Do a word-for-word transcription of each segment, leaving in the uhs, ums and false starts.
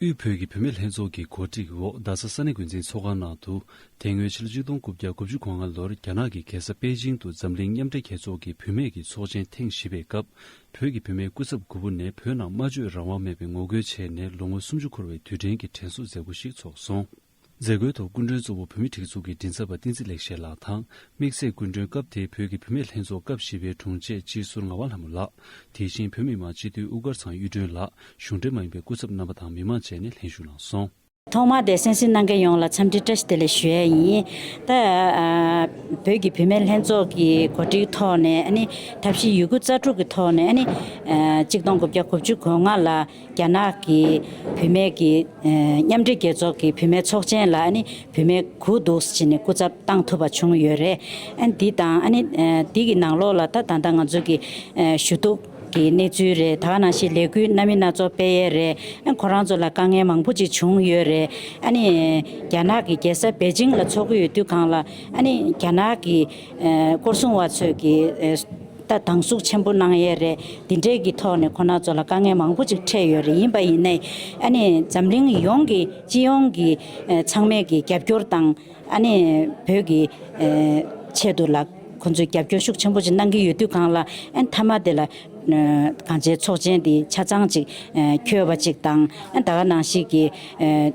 དབུས་བོད་ཀྱི་བུད་མེད་ལྷན་ཚོགས་ཀྱི་གོ་སྒྲིག་འོག་རྡ་ས་ས་གནས་འགོ་འཛིན་ཚོགས་ཁང་ནང་དུ། དེ་སྔོན་ཕྱི་ལོ་ཆིག་སྟོང་དགུ་བརྒྱ་དགུ་བཅུ་གོ་ལྔ་ལོར་རྒྱ་ནག་གི་རྒྱལ་ས་པེ་ཅིང་དུ་འཛམ་གླིང་མཉམ་འབྲེལ་རྒྱལ་ཚོགས་ཀྱི་བུད་མེད་ཀྱི་ཚོགས་ཆེན་ཐེངས་བཞི་པའི་སྐབས། བོད་ཀྱི་བུད་མེད་སྐུ་ཚབ་དགུ་པོ་ནས་བོད་ནང་སྨྲ་བརྗོད་རང་དབང་མེད་པའི་ངོ་རྒོལ་བྱས་ནས་ལོ་ངོ་སུམ་ཅུ་འཁོར་བའི་དུས་དྲན་གྱི་དྲན་གསོ་མཛད་སྒོ་ཞིག་ཚོགས་སོང་། མཛད་སྒོའི་ཐོག་སྐུ་མགྲོན་གཙོ་བོ་བོད་མིའི་སྒྲིག་འཛུགས་ཀྱི་མགྲིན་ཚབ་པ་བསྟན་འཛིན་ལེགས་བཤད་ལགས་དང་། དམིགས་བསལ་སྐུ་མགྲོན་སྐབས་དེའི་བོད་ཀྱི་བུད་མེད་ལྷན་ཚོགས་སྐབས་བཞི་པའི་དྲུང་ཆེ་སྤྱི་ཟུར་ངག་དབང་ལྷ་མོ་ལགས། དེ་བཞིན་བོད་མི་མང་སྤྱི་འཐུས་དབུ་དཀར་ཚང་གཡུ་སྒྲོན་ལགས། གཞུང་འབྲེལ་མ་ཡིན་པའི་སྐུ་ཚབ་རྣམ་པ་དང་མི་མང་བཅས་ནས་ལྷན་ཞུགས་གནང་སོང་། ཐོག་མར་དེ་གསན་གཟིགས་གནང་མཁན་ཡོངས་ལ་འཚམས་འདྲི་བཀྲ་ཤིས་བདེ་ལེགས་ཞུ་ཡས་ཡིན། ད་ཨ་བོད་ཀྱི་བུད་མེད་ལྷན་ཚོགས་ཀྱི་གོ་སྒྲིག་ཐོག་ནས་ཨ་ནི་ཐབས་ཤེས་ཡོད་རྒུ་རྩལ་སྤྲུགས་ཀྱི་ཐོག་ནས་ཨ་ནི་ཨ་ཆིག་སྟོང་དགུ་བརྒྱ་དགུ་བཅུ་གོ་ལྔ་ལ་རྒྱ་ནག་གི་བུད་མེད་ཀྱི་ཨ་མཉམ་འབྲེལ་རྒྱལ་ཚོགས་ཀྱི་བུད་མེད་ཚོགས་ཆེན་ལ་ཨ་ནི་བུད་མེད་དགུ་འདུག་ཟེར་ནས་སྐུ་ཚབ་བཏང་ཐུབ་པ་བྱུང་ཡོད་རེད། ཨ་འདི་དང་ཨ་ནི་ཨ་འདི་གི་ནང་ལོགས་ལ་ད་ད་ལྟ་ང་ཚོ་གི་ཨ་ཞུ་གཏུག་གི་གནས་ཚུལ་རེད། ད་ག་ནང་བཞིན་ལས་འགུལ་སྣ་མིན་སྣ་ཚོགས་སྤེལ་ཡས་རེད། ཨ་ཁོ་རང་ཚོ་ལ་དཀའ་ངལ་མང་པོ་ཅིག་བྱུང་ཡོད་རེད། ཨ་ནི་རྒྱ་ནག་གི་རྒྱལ་ས་པེ་ཅིང་ལ་ཚོགས་ཀྱི་ཡོད་དུས་སྒང་ལ་ཨ་ནི་རྒྱ་ནག་གི་ཨ་སྐོར་སྲུང་བ་ཚོས་ཀྱི་ཨ་ད་སྡང་ཟུག་ཆེན་པོ་གནང་ཡས་རེད། འདི་འདྲས་ཀྱི་ཐོག་ནས་ཁོ་རང་ཚོ་ལ་དཀའ་ངལ་མང་པོ་ཅིག་འཕྲད་ཡོད་རེད། ཡིན་པ་ཡིན་ནའི་ཨ་ནི་འཛམ་གླིང་ཡོངས་ཀྱི་སྤྱི་ཡོངས་ཀྱི་ཨ་ཚང་མས་ཀྱི་རྒྱབ་སྐྱོར་དང་། ཨ་ནི་བོད་ཀྱི་ཨེ་ཆེད་དུ་ལ་ཁོང་ཚོས་རྒྱབ་སྐྱོར་ཤུགས་ཆེན་པོ་ཅིག་གནང་གི་ཡོད་དུས་སྒང་ལ་ཨ་ནི་མཐའ་མ་དེ་ལ་ཨེ་གང་ཅིའི་ཚོགས་ཆེན་དེ་ཆ་ཚང་ཅིག་ཨེ་འཁྱོལ་བ་ཅིག་དང་། ཨ་ནི་ད་ག་ནང་བཞིན་གྱི་ཨེ་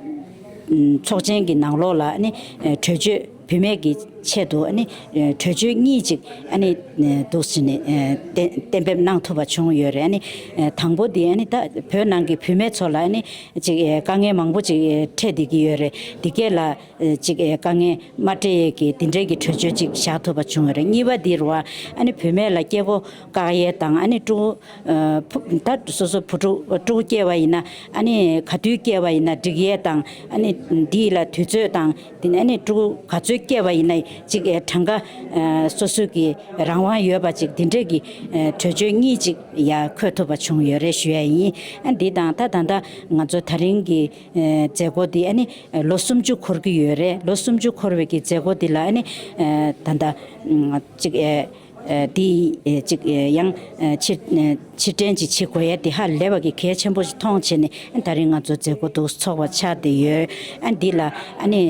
ཚོགས་ཆེན་གྱི་ནང་ལོགས་ལ་ཨ་ནི་ཨེ་གྲོས་ཆོད་བུད་མེད་ཀྱི་ཆེད་དུ་ཨ་ནི་ཨེ་གྲོས་ཆོད་གཉིས་ཅིག་ཨ་ནི་ཨེ་འདུག་ཟེར་ནས་ཨེ་གཏན་གཏན་འབེབས་གནང་ཐུབ་པ་བྱུང་ཡོད་རེད། ཨ་ནི་ཨེ་དང་པོ་དེ་ཨ་ནི་ད་བོད་ནང་གི་བུད་མེད་ཚོ་ལ་ཨ་ནི་ཅིག་ཨེ་དཀའ་ངལ་མང་པོ་ཅིག་ཨེ་འཕྲད་བསྡད་ཀྱི་ཡོད་རེད། འདི་གས་ལ། ཨེ་ཅིག་ཨེ་དཀའ་ངལ་མ་སྤྲད་ཡས་ཀྱི་དེ་འདྲས་ཀྱི་གྲོས་ཆོད་ཅིག་བཞག་ཐུབ་པ་བྱུང་བ་རེད། གཉིས་པ་འདི་རུ་བ་ཨ་ནི་བུད་མེད་ལ་སྐྱེ་སྒོ་བཀག་ཡས་དང་། ཨ་ནི་ཕྲུ་གུ་ཨ་ཕུ་ད་སོ་སོ་བུ་ཕྲུག་ཕྲུ་གུ་སྐྱེས་པ་ཡིན་ན་ཨ་ནི་ག་དུས་སྐྱེས་པ་ཡིན་ན་འགྲིག་ཡས་དང་། ཨ་ནི་འདི་ལ་དུས་ཚོད་དང་དེ་ནས་ཨ་ནི་ཕྲུ་གུ་ག་ཚོད་སྐྱེས་པ་ཡིན་ན་ཅིག་ཨེ་གྲངས་ཀ་ཨ་སོ་སོ་གི་རང་དབང་ཡོད་པ་ཅིག་དེ་འདྲས་ཀྱི་ཨེ་གྲོས་ཆོད་གཉིས་ཅིག་ཡ་འཁོད་ཐུབ་པ་བྱུང་ཡོད་རེད་ཞུ་ཡ་ཡིན། ཨ་འདི་དང་ད་ད་ལྟ་ང་ཚོ་ད་རིང་གི་ཨེ་མཛད་སྒོ་འདི་ཨ་ནི་ལོ་སུམ་ཅུ་འཁོར་གྱི་ཡོད་རེད། ལོ་སུམ་ཅུ་འཁོར་བའི་གི་མཛད་སྒོ་འདི་ལ་ཨ་ནི་ཨེ་ད་ལྟ་ཨ་ཅིག་ཨེ་ཨེ་འདི་ཨེ་ཅིག་ཨེ་ཡང་ཨེ་ཕྱིར་ཨེ་ཕྱིར་དྲན་ཅིག་བྱེད་དགོས་ཡ་འདི་ཧ་ལས་པ་གི་གལ་ཆེན་པོ་ཞིག་མཐོང་བྱས་ནས་ཨ་ད་རིང་ང་ཚོ་མཛད་སྒོ་འདུག་ཚོགས་པ་ཆགས་བསྡད་ཡོད། ཨ་འདི་ལ་ཨ་ནི་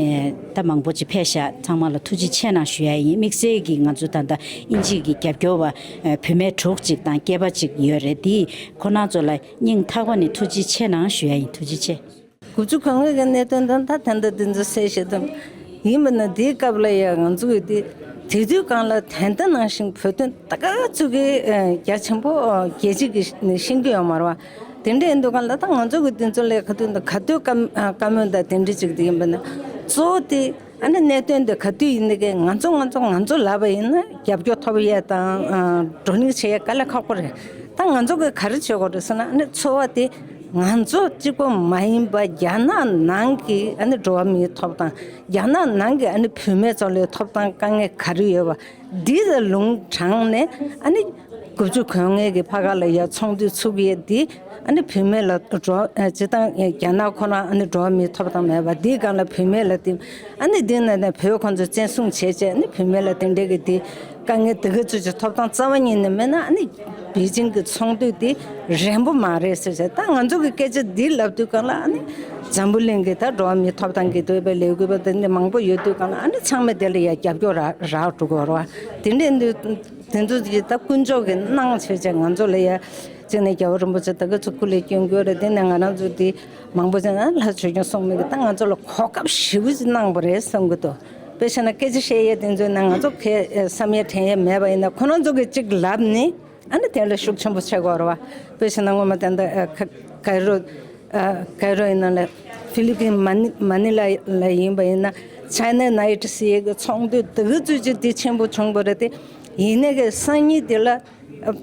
ད་མང་པོ་ཅིག་ཕེབས་ཤག་ཚང་མ་ལ་ཐུགས་རྗེ་ཆེ་གནང་ཞུ་ཡ་ཡིན། དམིགས་བསལ་གྱི་ང་ཚོ་ད་ལྟ་དབྱིན་ཇི་གི་རྒྱབ་སྐྱོར་བ་ཨེ་བུད་མེད་དྲུག་ཅིག་དང་སྐྱེས་པ་ཅིག་ཡོད་རེད། འདི་ཁོ་རང་ཚོ་ལ་སྙིང་ཐག་པ་ནས་ཐུགས་རྗེ་ཆེ་གནང་ཞུ་ཡ་ཡིན། ཐུགས་རྗེ་ཆེ། དགུ་བཅུ་གོ་ལྔ་གི་གནད་དོན་དང་ད་ད་ལྟ་འདི་ཚོ་གསལ་བཤད་དང་། ཡིན་པ་ན་དེའི་སྐབས་ལ་ཡ་ང་ཚོ་གི་དེ་དེ་དུས་སྒང་ལ་ད་ལྟ་ནང་བཞིན་བོད་དོན་ད་ག་ཚོད་ཀྱི་ཨ་རྒྱ་ཆེན་པོ་ཨ་རྒྱལ་སྤྱི་གི་ཤེས་ཀྱི་ཡོད་མ་རེད་བ། དེ་འདྲ་ཡིན་དུས་སྒང་ལ་ད་ང་ཚོ་གི་དེ་ཚོ་ལས་ག་དུས་ད་ག་དུས་བཀའ་ཨ་བཀའ་མོལ་དང་དེ་འདྲ་ཅིག་དེ་ཡིན་པ་ན་གཙོ་བོ་དེ། ཨ་ནི་གནད་དོན་འདི་ག་དུས་ཡིན་ནའི་ང་ཚོ་ང་ཚོ་ང་ཚོ་ལབ་པ་ཡིན་ན་རྒྱབ་སྐྱོར་ཐོབ་ཡས་དང་ཨ་བགྲོ་གླེང་བྱེད་ཡས་དཀའ་ལས་ཁག་པོ་རེད། ད་ང་ཚོ་གི་ག་རེ་བྱེད་དགོས་རེད་ཟེར་ན། ཨ་ནི་འཚོ་བ་དེ་ང་ཚོ་གཅིག་པོ་མ་ཡིན་པ་རྒྱ་ནག་ནང་གི་ཨ་ནི་འགྲོ་བ་མིའི་ཐོབ་ཐང་། རྒྱ་ནག་ནང་གི་ཨ་ནི་བུད་མེད་ཚོ་ལ་ཐོབ་ཐང་དཀའ་ངལ་ག་རེ་ཡོད་པ་འདི་ལ་ལུང་དྲངས་ནས། ཨ་ནི་དགུ་བཅུ་གོ་ལྔའི་གི་ཕ་ག་ལ་ཡ་ཚོགས་འདུ་ཚུགས་ཡས་འདི་ཨ་ནི་བུད་མེད་ལ་འགྲོ་ཨ་སྤྱིར་བཏང་རྒྱ་ནག་ཁོ་རང་ཨ་ནི་འགྲོ་བ་མིའི་ཐོབ་ཐང་མེད་པ་འདིའི་སྒང་ལ་བུད་མེད་ལ་དེ་ཨ་ནི་འདི་ནས་ནས་བོད་ཁོང་ཚོས་བཙན་བཟུང་བྱས་བྱས། ཨ་ནི་བུད་མེད་ལ་དེ་འདྲའི་གི་དེ་དཀའ་ངལ་དེ་ག་ཚོད་ཅིག་ཐོབ་ཐང་རྩ་བ་ཉིད་ནས་མེད་ན། ཨ་ནི་པེ་ཅིང་གི་ཚོགས་འདུ་དེ་རན་པོ་མ་རེད་ཟེར་བྱས། ད་ང་ཚོ་གི་སྐད་ཆ་འདི་ལབ་དུས་སྒང་ལ་ཨ་ནི་འཛམ་བུ་གླིང་གི་ད་འགྲོ་བ་མིའི་ཐོབ་ཐང་གི་འདོད་པའི་ལས་འགུལ་བ་དེ་འདྲ་མང་པོ་ཡོད་དུས་སྒང་ལ་ཨ་ནི་ཚང་མས་དེ་ལ་ཡ་རྒྱབ་སྐྱོར་རག་རག་འགྲོ་གི་ཡོད་རེད་བ། དེ་འདྲའི་འདི། དེ་ཚོ་གི་ད་དཀོན་མཆོག་གི་གནང་བྱས་བྱས་ང་ཚོ་ལ་ཡ་གཅིག་ནས་རྒྱལ་བ་རིན་པོ་ཆེ་ད་ག་ཚོད་སྐུ་ལས་བསྐྱོན་དགོས་རེད། དེ་ནས་ང་རང་ཚོ་དེ་མང་པོ་ཅིག་ན་ལྷ་ཆོས་སྐྱོང་སྲུང་མ་གི་ད་ང་ཚོ་ལ་གོ་སྐབས་ཞེ་པོ་ཅིག་གནང་བ་རེད་བསམ་གི་འདུག་དཔེ་བྱས་ན་སྐད་ཆ་བཤད་ཡས་དེ་ཚོ་ནས་ང་ཚོ་གས་བསམ་ཡས་དྲན་ཡས་མེད་པ་ཡིན་ན། ཁོ་རང་ཚོ་གི་གཅིག་ལབ་ནས་ཨ་ནི་དེ་ལ་ཤུགས་ཆེན་པོ་བྱེད་དགོས་རེད་བ། དཔེ་བྱས་ན་སྔོན་མ་དེ་འདྲ་ཁ་ཁ་རོ། ཨ་ཀའི་རོ་ཡིན་ན་ལ་ཧྥི་ལི་པིན་མ་ནི་མ་ནི་ལ་ལ་ཡིན་པ་ཡིན་ན། ཆའི་ན་ནའི་ཊི་ཟེར་ཡས་ཀྱི་ཚོགས་འདུ་དེ་ག་ཚོད་ཅིག་དེ་ཆེན་པོ་བྱུང་བ་རེད་དེ། ཡིན་ནའི་གི་སང་ཉིན་དེ་ལ་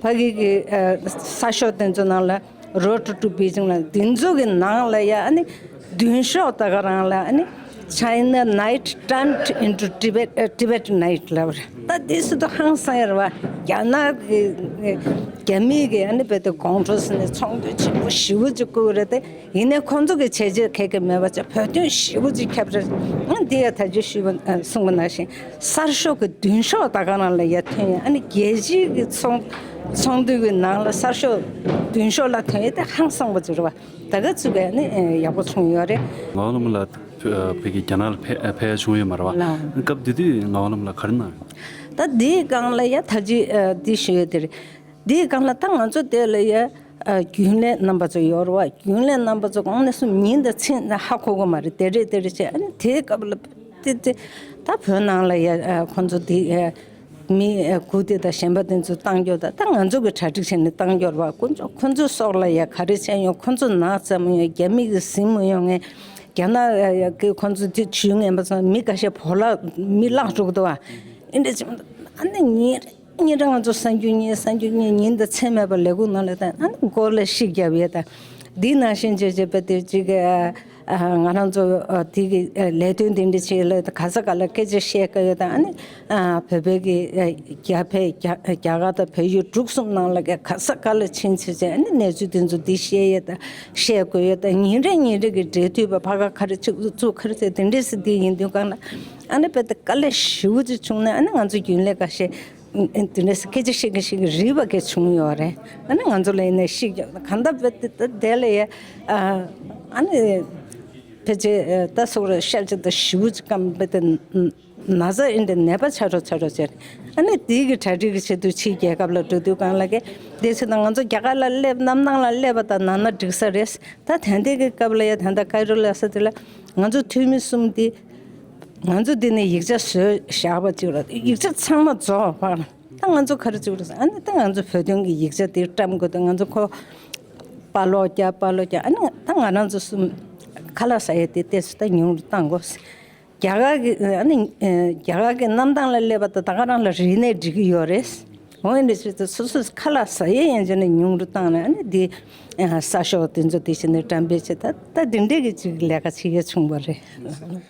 ཕ་གི་གི་ཨ་གསར་ཤོག་དེ་ཚོ་ནང་ལ་Road to Beijing ལ་དེ་ཚོ་གི་ནང་ལ་ཡ་ཨ་ནི་མདུན་ཤོག་ད་ག་རང་ལ་ཨ་ནི། China night turned into Tibet, uh, Tibet night ལབ་རེད། ད་དེ་སུ་དུ་ཧང་སང་ཡར་བ་རྒྱ་ནག་གི་རྒྱ་མི་གི་ཨ་ནི་བེ་དེ་དགོང་དྲོ་ཟིན་ནས་ཚོགས་འདུ་ཆེན་པོ་ཞེ་པོ་ཅིག་བསྐོངས་རེད་དེ། ཡིན་ནའི་ཁོང་ཚོ་གི་བྱས་རྗེས་ག་གེ་མེད་པ་ཅིག་བོད་དོན་ཞེ་པོ་ཅིག་ཁྱབ་རེད། ཨ་འདི་ཡ་ད་ཅི་ཞུས་པ་གསུངས་པ་ནང་བཞིན་གསར་ཤོག་གི་མདུན་ཤོག་ད་ག་རང་ལ་ཡ་ཐོན་ཡ། ཨ་ནི་རྒྱལ་སྤྱིའི་གི་ཚོགས་ ཚོགས་འདུ་གི་ནང་ལ་གསར་ཤོག་མདུན་ཤོག་ལ་ཐོན་ཡས་དེ་ཧང་སངས་པོ་ཅིག་རེད་བ། ད་ག་ཚོད་ཀ་ནི་ཡག་པོ་བྱུང་ཡོད་རེད། ངག་དབང་བླ་མ་ལགས་བོད་ཀྱི་རྒྱ་ནག་ལ་ཕེ་ཕེབས་ཡ་བྱུང་ཡོད་མ་རེད་བ། ལགས། སྐབས་དེ་དུས་ངག་དབང་བླ་མ་ལགས་ག་རེ་གནང་ཡོད། ད་འདིའི་སྒང་ལ་ཡ་ད་ཅི་འདི་ཞུ་ཡས་དེ་རེད། འདིའི་སྒང་ལ་ད་ང་ཚོ་དེ་ལ་ཡ་རྒྱུན་ལས་རྣམ་པ་ཚོ་ཡོད་རེད་བ། རྒྱུན་ལས་རྣམ་པ་ཚོ་གང་ནས་སུ་མིང་དང་མཚན་ཧ་གོ་གི་མ་རེད། དེ་རེད་དེ་རེད་བྱས། ཨ་ནི་དེའི་སྐབས་ལ་དེ་དེ་ད་བོད་ནང་ལ་ཡ་ཁོང་ཚོ་དེ་མི་དགུ་དེ་དང་གཞན་པ་དེ་ཚོ་བཏང་རྒྱུ་ད་ད་ང་ཚོ་གི་གྲ་སྒྲིག་བྱས་ནས་བཏང་རྒྱུ་རེད་བ། ཁོང་ཚོ་ཁོང་ཚོའི་སྲོག་ལ་ཡ་ག་རེ་བྱས་ཡོང་། ཁོང་ཚོ་ནག་ཙམ་ཡོང་། རྒྱ་མི་གི་ཟིན་མི་ཡོང་ངས། རྒྱ་ནག་གི་ཁོང་ཚོ་དེ་ཇུས་ངན་པ་ཚོ་མི་འགའ་ཤས་བོར་བརླག་མི་བརླག་འགྲོ་གི་འདུག་བ། ཨེ་འདྲ་ཅིག་མ་གཏོགས་ཨ་ནི་ཉིན་རེ་ཉིན་རེ་ང་ཚོ་གསར་འགྱུར་གཉིས་གསར་འགྱུར་གཉིས་ཉིན་དང་མཚན་མེད་པར་ལས་ཁུངས་ནང་ལ་བཏང་། ཨ་ནི་སྒོ་ལ་ཤིག་རྒྱབ་ཡས་དང་། འདི་ནང་བཞིན་བྱས་བྱས་པ་དེ་ཅིག་ཨ་ང་རང་ཚོ་ཨ་དེ་གི་ཨ་ལས་དོན་དེ་འདྲ་ཅིག་ལ་ག་ས་ག་ལ་སྐད་ཆ་བཤད་དཀའ་ཡས་དང་། ཨ་ནི་ཨ་བོད་པའི་གི་ཨ་རྒྱ་བལ་རྒྱ་རྒྱ་གར་དང་བལ་ཡུལ་འབྲུག་གསུམ་ནང་ལ་ག་ས་ག་ལ་ཕྱིན་བྱས་བྱས། ཨ་ནི་གནས་ཚུལ་དེ་ཚོ་འདི་བཤད་ཡས་དང་བཤད་དགོས་ཡས་དང་། ཉིན་རེ་ཉིན་རེ་གི་འབྲེལ་མཐུད་པ་ཕ་ག་ག་རེ་ཅིག་བཙུགས་ག་རེ་ཟེར་དེ་འདྲས་སེ་འདི་ཡིན་དུས་གང་ལ་ཨ་ནི་དཔེ་དེ་དཀའ་ལས་ཞེ་པོ་ཅིག་བྱུང་ནས། ཨ་ནི་ང་ཚོ་རྒྱུན་ལས་ཁ་ཤས་དེ་འདྲས་སེ་སྐད་ཆ་བཤད་གི་བཤད་གི་རིག་པ་གི་བྱུང་ཡོད་རེད། ཨ་ནི་ང་ཚོ་ལ་ཡིན་ནའི་ཤིག་གི་གང་ལྟར་དཔེ་དེ་དེ་ལ་ཡ་ཨ་ནི་ཕལ་ཆེར་ད་སོག་ར་ཤར་ཅིག་ད་ཞེ་པོ་ཅིག་སྐམ་དཔེ་དེ། ན་ཚ་ཨེ་འདྲ་ནད་པ་ཆགས་འགྲོ་ཆགས་འགྲོ་བྱས། ཨ་ནི་དེའི་གི་གྲ་སྒྲིག་གི་ཆེད་དུ་ཕྱིའི་རྒྱལ་ཁབ་ལ་འགྲོ་དུས་གང་ལ་གི་དེ་ཚོ་དང་ང་ཚོ་རྒྱ་གར་ལ་སླེབས་གནམ་ཐང་ལ་སླེབས་པ་དང་ན་ན་འགྲིག་ས་རེད། ད་ད་ལྟའི་གི་སྐབས་ལ་ཡ་ད་ལྟ་ཀའི་རོ་ལ་ས་དེ་ལ་ང་ཚོ་འཐུས་མི་གསུམ་དེ་ང་ཚོ་འདི་ནས་ཡིག་ཆ་བཟོས་བཞག་པ་ཅིག་ལ། ཡིག་ཆ་ཚང་མ་རྫོགས་པ་ལ་ད་ང་ཚོ་ག་རེ་བྱེད་དགོས་རེད་ཟེར། ཨ་ནི་ད་ང་ཚོ་བོད་དོན་གི་ཡིག་ཆ་དེ་བཀྲམ་དགོས་དུས་ང་ཚོ་ཁོ་པར་སློག་རྒྱག་པར་སློག་རྒྱག་ཨ་ནི་ད་ང་རང་ཚོ་གསུམ་ཁ་ལག་ཟ་ཡས་དེ་ཏོག་ཙམ་ད་ཉུང་རུ་བཏང་དགོས། རྒྱ་གར་གྱི་ཨ་ནི་རྒྱ་གར་གྱི་གནམ་ཐང་ལ་སླེབས་པ་དང་ད་ག་རང་ལ་རིག་གནས་འགྲིག་གི་ཡོད་རེད། འོ་ཡིན་དུས་ཚོད་སོ་སོས་ཁ་ལག་ཟ་ཡས་ཡན་ཆད་ནས་ཉུང་རུ་བཏང་ནས། ཨ་ནི་འདི་གསར་ཤོག་དེ་ཚོ་དེ་བཞིན་དུ་བཀྲམ་སྤེལ་བྱེད། ད་ད་འདི་འདྲས་ཀྱི་ཅིག་ལས་ཀ་བྱེད་ཡས་བྱུང་བ་རེད།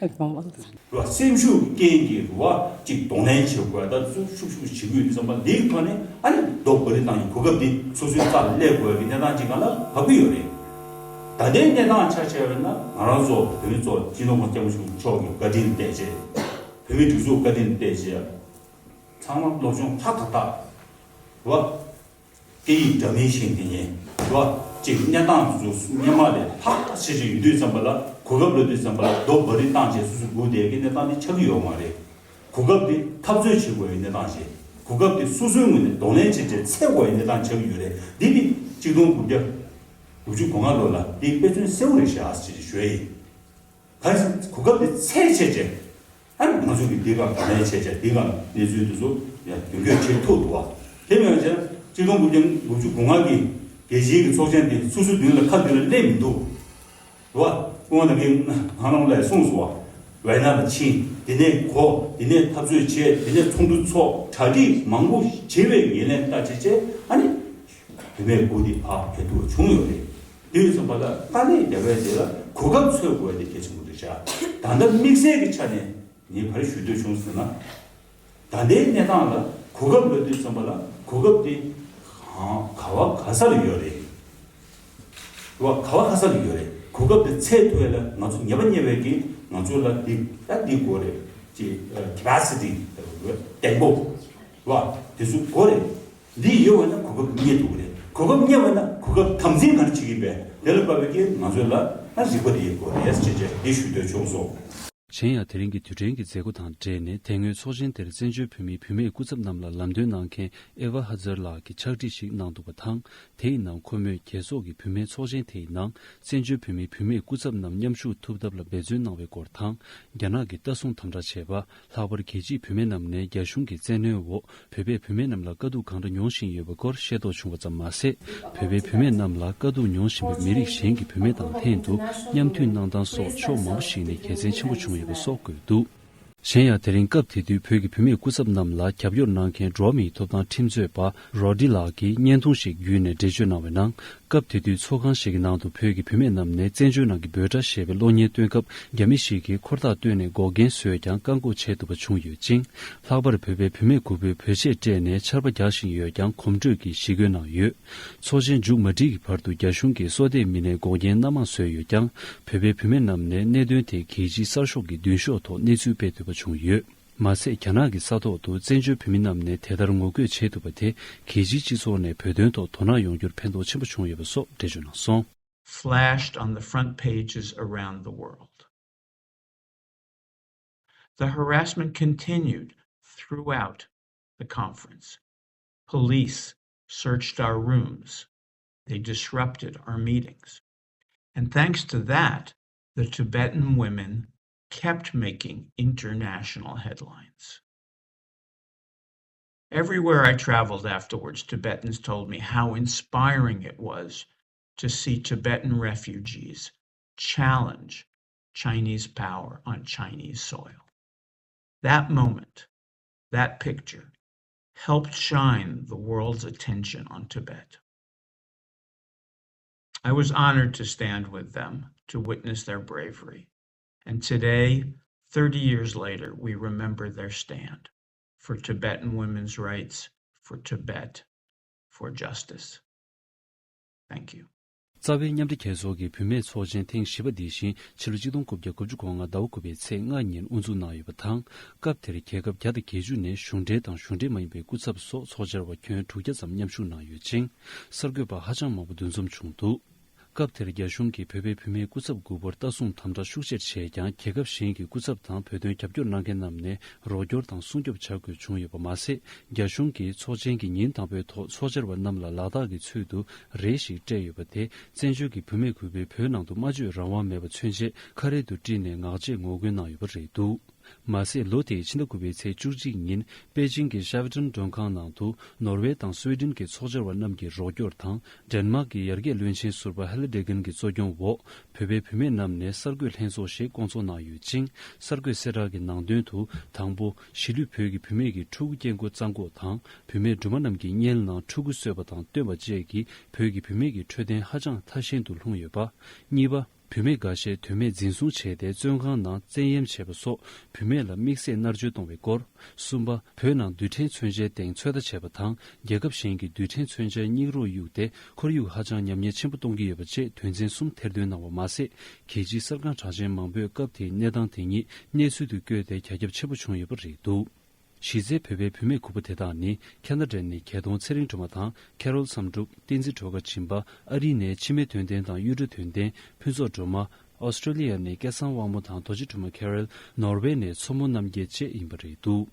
དགོངས་པ། རོ་སེམས་ཤུགས་རྐྱེན་གྱིས་རོ་ཅིག་གདོང་ལེན་བྱེད་དགོས། ད་ཚུར་ཤུགས་ཤུགས་བྱེད་དགོས་ཡོད་དུས་ཙམ་པ་འདིའི་ཐོག་ནས་ཨ་ནི་རྡོ་བ་རི་བཏང་ཡས་གོ་སྐབས་འདི་སོ་སོའི་རྩ་ལ་སླེབས་དགོས་ཀྱི་གནས་སྟངས་ཅིག་སྒང་ལ་བབས་ཀྱི་ཡོད་རེད། ད་ལྟའི་གནས་སྟངས་ཆ་བཞག་པ་ཡིན་ན་ང་རང་ཚོ་བོད་མི་ཚོ་སྤྱི་ནོར་༸གོང་ས་༸སྐྱབས་མགོན་ཆེན་པོ་མཆོག་གི་བཀའ་དྲིན་བརྟེན་བྱས། བོད་མིའི་སྒྲིག་འཛུགས་བཀའ་དྲིན་བརྟེན་བྱས། ཚང་མ་སློབ་སྦྱོང་ཧྲག་ཏག་ཏག་རེད་བ། སྐད་ཡིག་འདྲ་མིན་ཤེས་མཁན་རེད་བ། ཅིག་གནས་སྟངས་དེ་ཚོ་སྔོན་མ་ལས་ལྷག་ཏུ་ཤེས་ཀྱི་ཡོད་དུས་ཙམ་པ་ལ་གོ་སྐབས་རག་དུས་ཙམ་པ་ལ་རྡོ་བ་རི་བཏང་བྱས་སོ་སོ་སྒུག་བསྡད་ཀྱི་གནས་སྟངས་དེ་ཆགས་ཀྱི་ཡོད་མ་རེད། གོ་སྐབས་དེ་འཐབ་རྩོད་བྱེད་དགོས་པའི་གནས་སྟངས་ཤིག་གོ་སྐབས་དེ་སོ་སོའི་ངོས་ནས་གདོང་ལེན་བྱས་བྱས་འཚོལ་དགོས་པའི་གནས་སྟངས་ཆགས་ཀྱི་ཡོད་རེད། འདི་ནི་གཅིག་སྟོང་དགུ་བརྒྱ་དགུ་བཅུ་གོ་ལྔ་ལོ་ལ་འདི་དཔེ་མཚོན་གསལ་པོ་རེད་ཤག་ཅེས་ཞུ་ཡ་ཡིན། གང་ཡིན་ཟེར་ན་གོ་སྐབས་དེ་འཚོལ་བྱས་བྱས། ཨ་ནི་ང་ཚོ་གིས་འདི་ག་གདོང་ལེན་བྱས་བྱས་འདི་ག་གནས་ཚུལ་དེ་ཚོ་ཡང་རྒྱུན་འཁྱོངས་བྱེད་ཐུབ་འདུག་བ། དེ་མིན་བྱས་ན་གཅིག་སྟོང་དགུ་བརྒྱ་དགུ་བཅུ་གོ་ལྔ་གི་རྒྱལ་སྤྱིའི་གི་ཚོགས་ཆེན་དེ་སོ་སོའི་མདུན་ལ་ཁ་མདུན་ལ་སླེབས་མི་འདུག་བ། སྐུ་ངོ་ནམ་མཁའི་ལྷ་ལུང་ལགས་གསུངས་སོང་བ། ཝེ་ན་ལ་ཕྱིན། དེ་ནས་གོ། དེ་ནས་འཐབ་རྩོད་བྱས། དེ་ནས་ཚོགས་འདུ་ཚོགས། གྲ་སྒྲིག་མང་པོ་བྱས་པའི་ངོས་ལེན་ལྟ་བྱས་བྱས། ཨ་ནི་བུད་མེད་དགུ་དེ་ཕར་ཕེབས་ཐུབ་པ་བྱུང་ཡོད་རེད། དེ་ཡིན་ཙམ་པ་ལ་དཀའ་ལས་རྒྱག་པའི་རྗེས་ལ་གོ་སྐབས་འཚོལ་དགོས་དེ་གལ་ཆེན་པོ་འདུག་ཤག་ད་ལྟ་དམིགས་བསལ་གྱི་ཆ་ནས་ངས་ག་རེ་ཞུ་འདོད་བྱུང་ཟེར་ན། ད་ལྟའི་གནས་སྟངས་ལ་གོ་སྐབས་རག་དུས་ཙམ་པ་ལ་གོ་སྐབས་དེ་གང་ག་བ་ག་ས་ལ་ཡོད་རེད། རེད་བ། ག་བ་ག་ས་ལ་ཡོད་རེད། གོ་སྐབས་དེ་འཚོལ་ཐུབ་ཡ་ལ་ང་ཚོ་ཉེས་པ་རྙེད་པའི་གི་ང་ཚོ་ལ་འདི་ད་འདི་དགོས་རེད། ཅེས་capacity་གདེང་སྤོབས་རེད་བ། དེ་ཚོ་དགོས་རེད། འདི་ཡོད་པ་ན་གོ་སྐབས་རྙེད་ཐུབ་ཀྱི་རེད། གོ་སྐབས་རྙེད་པ་ན་གོ་སྐབས་དམ་འཛིན་ག་རེ་བྱེད་ཀྱི་ཡིན་པས་དེ་ལ་དཔག་པའི་གི་ང་ཚོ་ལ་ད་རིག་པ་རེ་ཡོད་དགོས་རེད་ཅེས་བྱས་འདི་ཞུ་འདོད་བྱུང་སོང་། གཞན་ཡང་། དེ་རིང་གི་དུས་དྲན་གྱི་མཛད་སྒོ་དང་འབྲེལ་ནས། དེ་སྔོན་ཚོགས་ཆེན་དེར་བཙན་བྱོལ་བོད་མིའི་བུད་མེད་སྐུ་ཚབ་རྣམས་ལ་ལམ་སྟོན་གནང་མཁན་ཨེ་ཝ་ཧ་ཛར་ལགས་ཀྱིས་ཕྱག་བྲིས་ཤིག་གནང་འདུག་པ་དང་། དེའི་ནང་ཁོ་མོས་རྒྱལ་ཚོགས་ཀྱི་བུད་མེད་ཚོགས་ཆེན་དེའི་ནང་བཙན་བྱོལ་བོད་མིའི་བུད་མེད་སྐུ་ཚབ་རྣམས་མཉམ་ཞུགས་ཐུབ་ཐབས་ལ་འབད་བརྩོན་གནང་བའི་སྐོར་དང་། རྒྱ་ནག་གིས་ལྟ་སྲུང་དམ་དྲག་བྱས་པ། ལྷག་པར་རྒྱལ་གཅེས་བུད་མེད་རྣམས་ནས་རྒྱ་གཞུང་གི་བཙན་གནོན་འོག་བོད་པའི་བུད་མེད་རྣམས་ལ་དཀའ་སྡུག་གང་འདྲ་མྱོང་བཞིན་ཡོད་པའི་སྐོར་ཤེས་རྟོགས་བྱུང་བ་ཙམ་མ་ཟད། བོད་པའི་བུད་མེད་རྣམས་ལ་དཀའ་སྡུག་མྱོང་བཞིན་པའི་མི་རིགས་གཞན་གྱི་བུད་མེད་དང་ལྷན་དུ་མཉམ་མཐུད་གནང་སྟངས་སོགས་ཕྱོགས་མང་པོ་ཞིག་ནས་དགེ་མཚན་ཆེན་པོ་བྱུང་ཡོད་པ་སོགས་བཀོད་འདུག། གཞན་ཡང་། དེ་རིང་སྐབས་དེ་དུས་བོད་ཀྱི་བུད་མེད་སྐུ་ཚབ་རྣམས་ལ་རྒྱབ་སྐྱོར་གནང་མཁན་འགྲོ་བ་མིའི་ཐོབ་ཐང་ཁྲིམས་རྩོད་པ་རོ་ཌི་ལགས་ཀྱིས་བརྙན་ཐུང་ཞིག་བརྒྱུད་ནས་འགྲེལ་བརྗོད་གནང་བའི་ནང་། སྐབས་དེ་དུས་ཚོགས་ཁང་ཞིག་གི་ནང་དུ་བོད་ཀྱི་བུད་མེད་རྣམས་ནས་བཙན་བྱོལ་ནང་གི་འབོད་སྒྲ་ཞེས་པའི་གློག་བརྙན་སྟོན་སྐབས། རྒྱ་མི་ཞིག་གིས་འཁོར་ཐག་བཏོན་ནས་འགོག་རྐྱེན་བཟོས་ཀྱང་བཀག་འགོག་བྱེད་ཐུབ་པ་བྱུང་ཡོད་ཅིང་། ལྷག་པར་བོད་པའི་བུད་མེད་དགུ་པོས་བོད་ཆས་སྤྲས་ནས་ཆར་པ་རྒྱག་བཞིན་ཡོད་ཀྱང་གོམ་བགྲོད་ཀྱིས་ཞི་རྒོལ་གནང་ཡོད། ཚོགས་ཆེན་མཇུག་མ་སྒྲིལ་གྱི་བར་དུ་རྒྱ་གཞུང་གིས་སོ་ལྟའི་མི་སྣའི་འགོག་རྐྱེན་སྣ་མང་བཟོས་ཡོད་ཀྱང་། བོད་པའི་བུད་མེད་རྣམས་ནས་གནད་དོན་དེ་རྒྱལ་སྤྱིའི་གསར་ཤོག་གི་མདུན་ཤོག་ཐོག་གནས་ཚུལ་སྤེལ་ཐུབ་པ་བྱུང་ཡོད། མ་ཟད། རྒྱ་ནག་གི་ས་ཐོག་ཏུ་བཙན་བྱོལ་བོད་མི་རྣམས་ནས་དེ་ལྟར་ངོ་རྒོལ་བྱེད་ཐུབ་པ་དེ་རྒྱལ་སྤྱིའི་སྤྱི་ཚོགས་ནས་བོད་དོན་ཐོག་དོ་སྣང་ཡོང་རྒྱུར་ཕན་ཐོགས་ཆེན་པོ་བྱུང་ཡོད་པ་སོགས་འགྲེལ་བརྗོད་གནང་སོང་། Flashed on the front pages around the world. The harassment continued throughout the conference. Police searched our rooms. They disrupted our meetings. And thanks to that, the Tibetan women kept making international headlines. Everywhere I traveled afterwards, Tibetans told me how inspiring it was to see Tibetan refugees challenge Chinese power on Chinese soil. That moment, that picture, helped shine the world's attention on Tibet. I was honored to stand with them to witness their bravery. And today, thirty years later, we remember their stand for Tibetan women's rights, for Tibet, for justice. Thank you. རྩ་བའི་མཉམ་འབྲེལ་རྒྱལ་ཚོགས་ཀྱི་བུད་མེད་ཚོགས་ཆེན་ཐེངས་བཞི་པ་འདི་བཞིན་ཕྱི་ལོ་ཆིག་སྟོང་དགུ་བརྒྱ་དགུ་བཅུ་གོ་ལྔ་ཟླ་བ་དགུ་པའི་ཚེས་ལྔ་ཉིན་དབུ་འཛུགས་གནང་ཡོད་པ་དང་། སྐབས་དེར་རྒྱལ་ཁབ་བརྒྱ་དང་བརྒྱད་ཅུ་ནས་གཞུང་འབྲེལ་དང་གཞུང་འབྲེལ་མ་ཡིན་པའི་སྐུ་ཚབ་སོགས་ཚོགས་བཅར་བ་ཁྱོན་དྲུག་བརྒྱ་ཙམ་མཉམ་ཞུགས་གནང་ཡོད་ཅིང་། གསར་འགོད་པ་ཧ་ཅང་མང་པོ་འདུ་འཛོམས་བྱུང་འདུག་སྐབས་དེར་རྒྱ་གཞུང་གིས་བོད་པའི་བུད་མེད་སྐུ་ཚབ་དགུ་པོར་ལྟ་སྲུང་དམ་དྲག་ཤུགས་ཆེར་བྱས་ཀྱང་། རྒྱལ་ཁབ་གཞན་གྱི་སྐུ་ཚབ་དང་བོད་དོན་རྒྱབ་སྐྱོར་གནང་མཁན་རྣམས་ནས་རོགས་སྐྱོར་དང་སྲུང་སྐྱོབ་བྱ་དགོས་བྱུང་ཡོད་པ་མ་ཟད། རྒྱ་གཞུང་གིས་ཚོགས་ཆེན་གྱི་ཉིན་དང་པོའི་ཐོག་ཚོགས་བཅར་བ་རྣམས་ལ་ལག་རྟགས་ཀྱི་ཚུལ་དུ་རས་ཤིག་སྤྲད་ཡོད་པ་དེ། བཙན་བྱོལ་གྱི་བུད་མེད་གུས་པས་བོད་ནང་དུ་སྨྲ་བརྗོད་རང་དབང་མེད་པ་མཚོན་ཆེད་ཁ་རས་དུ་དཀྲིས་ནས་ངག་བཅད་ངོ་རྒོལ་གནང་ཡོད་པ་རེད་འདུག་མ་ཟད། ལོ་དེའི་ཕྱི་ཟླ་དགུ་པའི་ཚེས་བཅུ་གཅིག་ཉིན་པེ་ཅིང་གི་ཤ་ཝི་ཏན་མགྲོན་ཁང་ནང་དུ་ནོར་ཝེ་དང་སུའེ་ཏེན་གྱི་ཚོགས་བཅར་བ་རྣམས་ཀྱི་རོགས་སྐྱོར་དང་། ཌེན་མཱག་གི་ཡར་རྒྱས་བློན་ཆེན་ཟུར་པ་ཧེ་ལི་ཌེ་གན་གྱི་གཙོ་སྐྱོང་འོག་བོད་པའི་བུད་མེད་རྣམས་ནས་གསར་འགོད་ལྷན་ཚོགས་ཤིག་བསྐོང་ཚོགས་གནང་ཡོད་ཅིང་། གསར་འགོད་གསལ་བསྒྲགས་ཀྱི་ནང་དོན་དུ། དང་པོ། གཞིས་ལུས་བོད་ཀྱི་བུད་མེད་ཀྱིས་ཕྲུ་གུ་སྐྱེ་འགོ་བརྩམས་སྐོར་དང་། བུད་མེད་སྦྲུམ་མ་རྣམས་ཀྱི་སྔན་ལ་ཕྲུ་གུ་གསོས་པ་དང་བཏོན་པ་བཅས་ཀྱིས་བོད་ཀྱི་བུད་མེད་ཀྱི་འཕྲོད་བསྟེན་ཧ་ཅང་ཐ་ཞན་དུ་ལྷུང་ཡོད་པ། གཉིས་པ། བུད་མེད་འགའ་ཤས་དོན་མེད་འཛིན་བཟུང་བྱས་ཏེ་བཙོན་ཁང་ནང་བཙན་གཡེམ་བྱས་པ་སོགས་བུད་མེད་ལ་དམིགས་བསལ་མནར་གཅོད་གཏོང་བའི་སྐོར། གསུམ་པ། བོད་ནང་རྡུལ་ཕྲན་མཚོན་ཆའི་སྟེང་ཚོད་ལྟ་བྱས་པ་དང་། རྒྱལ་ཁབ་གཞན་གྱི་རྡུལ་ཕྲན་མཚོན་ཆའི་སྙིགས་རོ་གཡུགས་ཏེ་ཁོར་ཡུག་ཧ་ཅང་ཉམས་ཉེས་ཆེན་པོ་གཏོང་གི་ཡོད་པ་བཅས་དོན་ཚན་གསུམ་ཐེར་འདོན་གནང་བ་མ་ཟད། རྒྱལ་སྤྱིའི་གསར་ཁང་གྲགས་ཅན་མང་པོས་སྐབས་དེའི་གནས་སྟངས་དེ་ཉིད་གནས་ཚུལ་དུ་བཀོད་དེ་རྒྱ་ཁྱབ་ཆེན་པོ་བྱུང་ཡོད་པ་རེད་འདུག་གཞི་རྩའི་བོད་པའི་བུད་མེད་གུས་པ་དེ་དག་ནི། ཁ་ན་ཌ་ནས་རྒྱལ་མཐོང་ཚེ་རིང་སྒྲོལ་མ་དང་། ཁེ་རོལ་བསམ་གྲུབ། བསྟན་འཛིན་སྒྲོལ་དཀར་སྦྱིན་པ། ཨ་རི་ནས་འཆི་མེད་དོན་ལྡན་དང་གཡུ་སྒྲོན་དོན་ལྡན། ཕུན་ཚོགས་སྒྲོལ་མ། ཨོ་སི་ཀྲོ་ལི་ཡ་ནས་སྐལ་བཟང་དབང་མོ་དང་རྡོ་རྗེ་སྒྲོལ་མ་ཁེ་རོལ། ནོར་ཝེ་ནས་མཚོ་མོ་རྣམ་རྒྱལ་བཅས་ཡིན་པ་རེད་འདུག